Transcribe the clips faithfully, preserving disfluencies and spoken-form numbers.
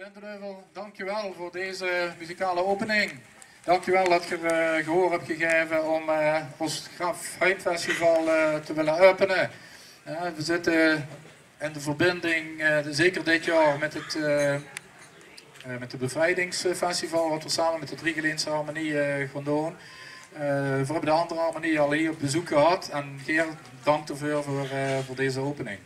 Lindenheuvel, dankjewel veur deze muzikale opening. Dankjewel det geer eh, gehoor höb gegaeve óm eh, ós Graaf Huin Festival eh, te wille äöpene. Eh, veer zitte in de verbinding, eh, zeker dit jaor, mit het eh, eh, mit de Bevrijdingsfestival, wat veer same mit de Driegeleense Harmonie eh, gaon doon. Eh, veer höbbe de anger harmonie al hie op bezeuk gehad en Ger, dank daoveur veur, eh, veur deze opening.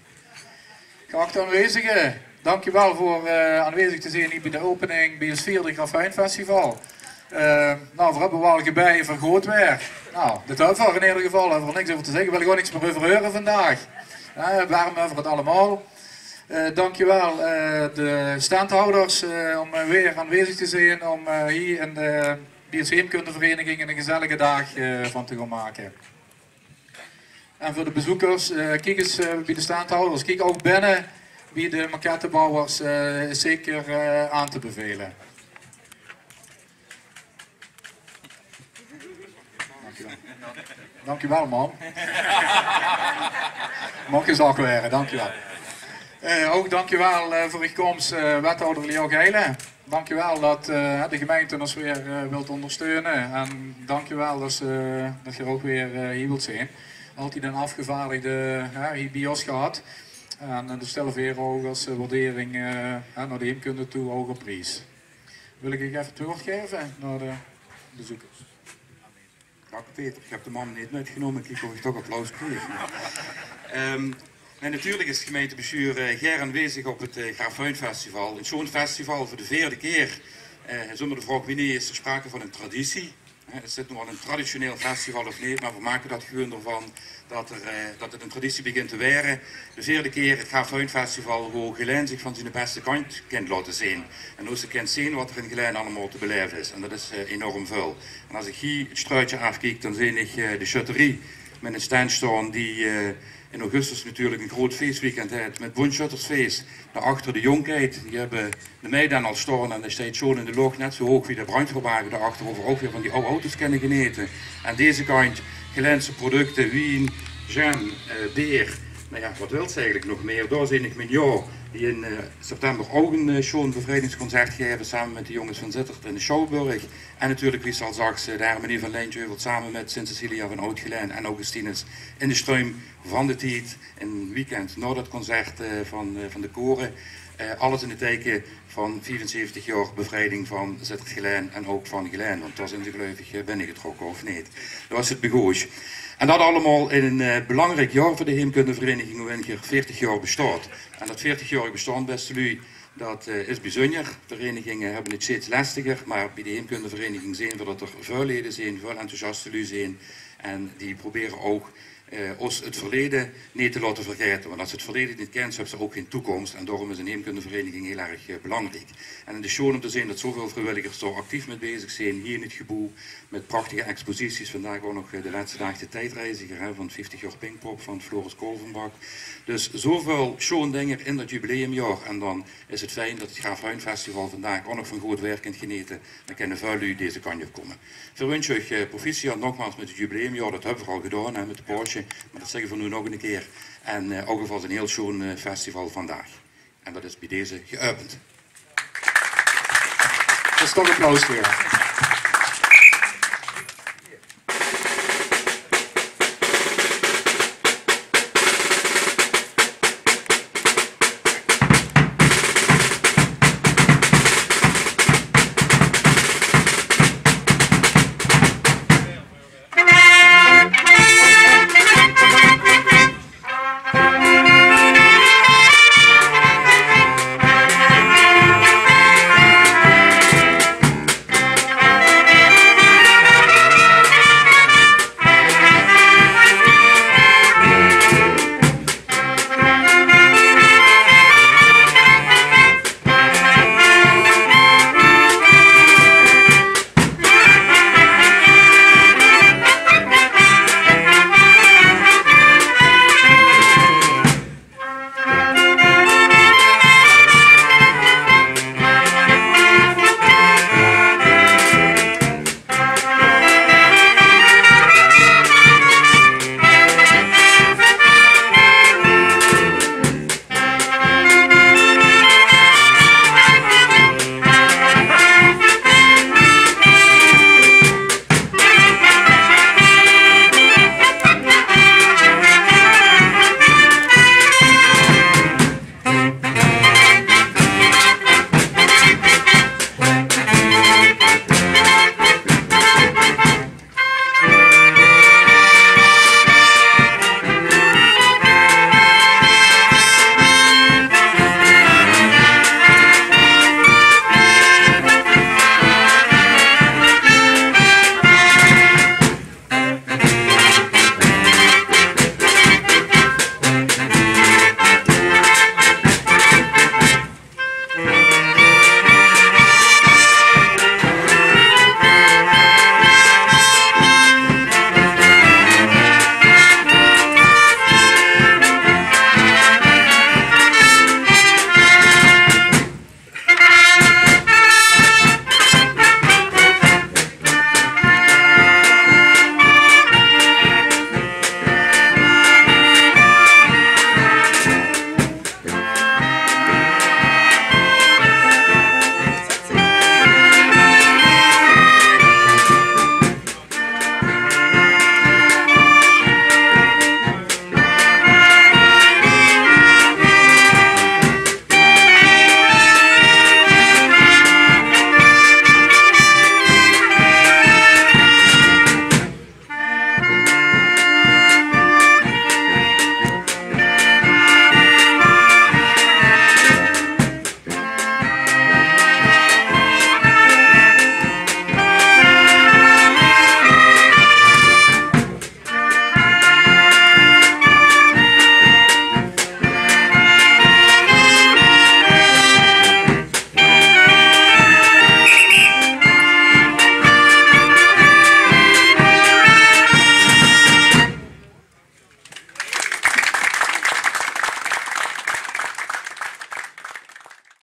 Geachte aanwezige, dankjewel veur eh, aanwezig te zeen hie bie de opening, bie 't vierde Graaf Huin Festival. Eh, nou, veer höbbe waal gebei veur good waer. Nou, det höbbe veer in eder geval, höbbe veer niks euver te zègke, wille veer gewoon niks mieër euver heure vandaag. Eh, werm euver het allemaol. Eh, dankjewel eh, de standhouders eh, óm eh, weer aanwezig te zeen, óm eh, hie in de, bie ós heemkundevereniging 'ne gezellige daag eh, van te gaon make. En veur de bezeukers, eh, kiek ins eh, bie de standhouders, kiek ouch binne bie de maquettebouwers, eh, is zeker eh, aan te bevele. Dankjewel. Dankjewel, man. Maag gezag waere, dankjewel. Eh, ouch dankjewel eh, veur uch kóms, eh, wethouder Leo Geilen. Dankjewel det eh, de gemeinte ós weer eh, wilt óngersteune. En dankjewel det eh, det geer ouch weer eh, hie wilt zeen. Altied 'nen aafgevaardigde eh, hie bie ós gehad. En eh, det stelle veer ouch es eh, waardering eh, nao de heemkunde toe ouch op pries. Wil ich effe 't waord gaeve nao de bezeukers. Dank Peter, ich höb de mam neet mitgenómme, ich hoop det ich toch applaus krieg. Ehm, en natuurlik is 't gemeintebestuur eh, gaer aanwezig op 't eh, Graaf Huin Festival. Ein sjoon festival veur de veerde kier. Eh, zónger de vraog wienie is d'r sprake van ein traditie. Hè, 't is noe al ein traditioneel festival of neet, mer veer make det gewoon d'rvan det d'r, eh, det 't ein traditie begint te waere. De veerde kier 't Graaf Huin Festival, wo Gelaen zich van zien bèste kantj kint laote zeen. En wo se kint zeen waat d'r in Gelaen allemaol te belaeve is. En det is eh, enorm väöl. En es ich hie 't struutje aafkiek, dan zeen ich eh, de sjötterie mit eine stand staon die eh, in augustus natuurlik ein groot feesweekend haet mit Bóndsjöttersfees. Dao achter de jónkheid, die höbbe de Meidaen al staon en dae steit sjoon in de loch, net zo hoog wie de brandweerwage. Dao achter höbbe veer ouch weer van die aw auto's kinne genete. Aan deze kantj Gelaense producte, wien, jam, eh, beer. Nou ja, waat wils se eigelik nog mieër? Dao zeen ich Mignon, die in eh, september ouch ein eh, sjoon bevrijdingsconcert gaeve same mit de jónges van Zitterd in de Sjouwburg. En natuurlik, wie se al zags, eh, de harmonie van Lijntje Heuvelt same mit Sint Cecilia van Oud-Gelaen en Augustinus in de struim van de tied, ein weekend nao det concert eh, van, eh, van de kore. Eh, alles in 't teike van viefenzeventig jaor bevrijding van Zitterd-Gelaen en ouch van Gelaen, want dao zeen ze, geluif ich, eh, binnegetrokke, of neet? Dao waas 't begós. En det allemaol in ein eh, belangriek jaor veur de heemkundevereniging, wo-in geer veertig jaor bestaot. En det veertigjaorig bestaon, bèste luuj, det eh, is bezunjer. Vereniginge höbbe 't steeds lestiger, mer bie de heemkundevereniging zeen veer det d'r väöl lede zeen, väöl enthousiaste luuj zeen. En die probere ouch eh, ós 't verleje neet te laote vergaete. Want es se 't verleje neet kins, höbs se ouch gein toekóms. En daorum is ein heemkundevereniging hiel erg eh, belangriek. En 't is sjoon óm te zeen det zoväöl vriewilligers dao actief mit bezig zeen, hie in 't geboew, mit prachtige exposities. Vandaag waor nog eh, de lètste daag de tiedreiziger, hè, van vieftig jaor Pinkpop van Floris Korvenbak. Dus zoväöl sjoon dinger in det jubileumjaor. En dan is 't fijn det 't Graaf Huin Festival vandaag ouch nog van good waer kint genete. Dan kinne väöl luuj deze kantj op kómme. Veer winsje uch eh, proficiat nogmaals mit 't jubileumjaor. Det höbbe veer al gedaon, hè, mit de paosje. Mer det zègke veer noe nog ein kier. En eh, ouch alvas ein hiel sjoon eh, festival vandaag. En det is bie deze geäöpend. Det is toch applaus veur.